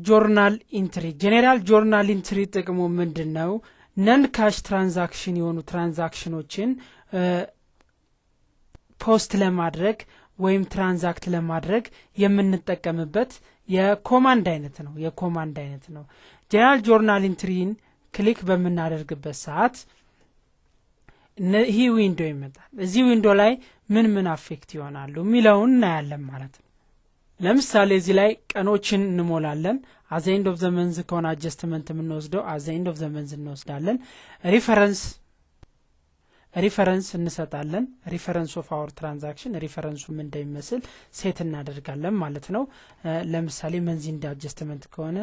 journal entry። General journal entry ጥቅሙ ምንድነው? Non cash transaction የሆኑ transaction ኦችን post ለማድረግ ወይም transact ለማድረግ የምንጠቀምበት የ command አይነት ነው። የ command አይነት ነው። General journal entry ን click በምናደርግበት ሰዓት ይህ window ይመጣል። እዚህ window ላይ ምን ምን affect ይሆናሉ የሚለውን እናያለን ማለት ነው። ለምሳሌ እዚህ ላይ ቀኖችን እንሞላለን። At the end of the month ከሆነ adjustment የምንወስደው at the end of the month እንወስዳለን። Reference እንሰጣለን። Reference of our transaction reference ኡ ምን እንደሚመስል set እናደርጋለን ማለት ነው። ለምሳሌ month end adjustment ከሆነ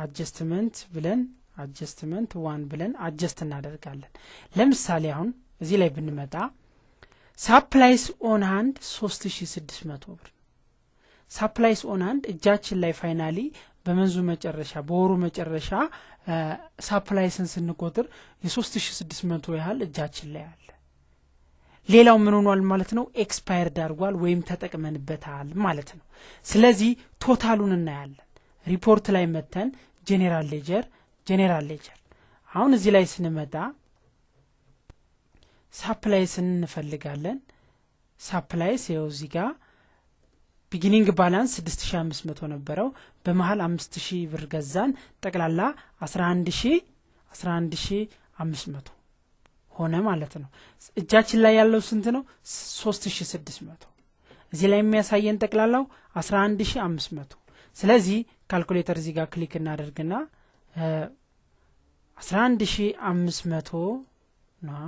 adjustment ብለን adjustment 1 ብለን adjust እናደርጋለን። ለምሳሌ አሁን እዚህ ላይ ብንመጣ supplies on hand 3600 ብር። Supplies on hand እጃችን ላይ finally በ month ኡ መጨረሻ በወሩ መጨረሻ supplies ን ስንቆጥር የ3600 ያህል እጃችን ላይ አለ። ሌላው ምን ሆኗል ማለት ነው? Expired አድርጓል ወይም ተጠቅመንበታል ማለት ነው። ስለዚህ total ኡን እናያለን። ሪፖርት ላይ መተን general ledger general ledger አሁን እዚህ ላይ ስንመጣ supplies እንፈልጋለን። Supplies ይኸው እዚህ ጋር beginning balance 6500 ነበረው። በመሃል 5000 ብር ገዛን። ጠቅላላ 11500 ሆነ ማለት ነው። እጃችን ላይ ያለው ስንት ነው? 3600። እዚህ ላይ የሚያሳየን ጠቅላላው 11500። ስለዚህ ካልኩሌተር እዚህ ጋር click እናደርግና 11500 ነው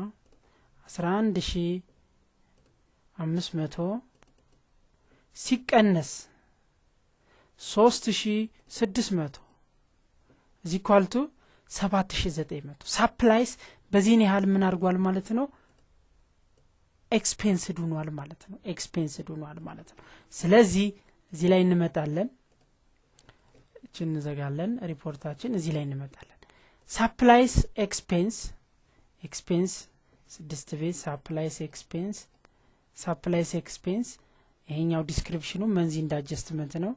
11500 ሲቀነስ 3600 is equal to 7900። Supplies በዚህን ያህል ምን አድርጓል ማለት ነው? Expensed ሆኗል ማለት ነው። Expensed ሆኗል ማለት ነው። ስለዚህ እዚህ ላይ እንመጣለን፣ እቺን እንዘጋለን። ሪፖርታችን እዚህ ላይ እንመጣለን። Supplies expense expense 6 ቤት supplies expense supplies expense ይሄኛው description ኑ month end adjustment ነው።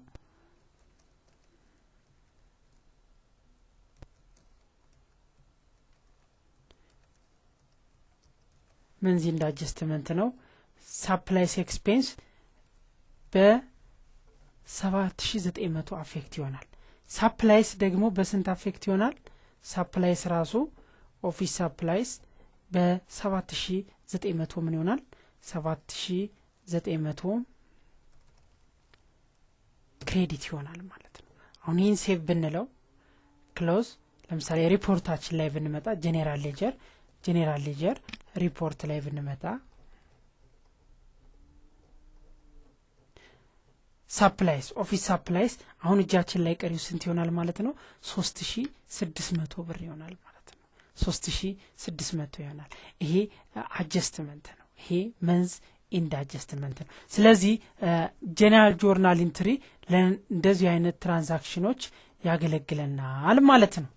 Month end adjustment ነው። Supplies expense በ7900 affect ይሆናል። Supplies ደግሞ በስንት affect ይሆናል? Supplies ራሱ office supplies በ7900 ምን ይሆናል? 7900 credit ይሆናል ማለት ነው። አሁን ይሄን save ብንለው close፣ ለምሳሌ ሪፖርታችን ላይ ብንመጣ general ledger general ledger report ላይ ብንመጣ supplies office supplies አሁን እጃችን ላይ ቀሪው ስንት ይሆናል ማለት ነው? 3600 ብር ይሆናል ማለት ነው። 3600 ይሆናል። ይሄ adjustment ነው። ይሄ month end adjustment ነው። ስለዚህ general journal entry ለእንደዚህ አይነት transaction ኦች ያገለግለናል ማለት ነው።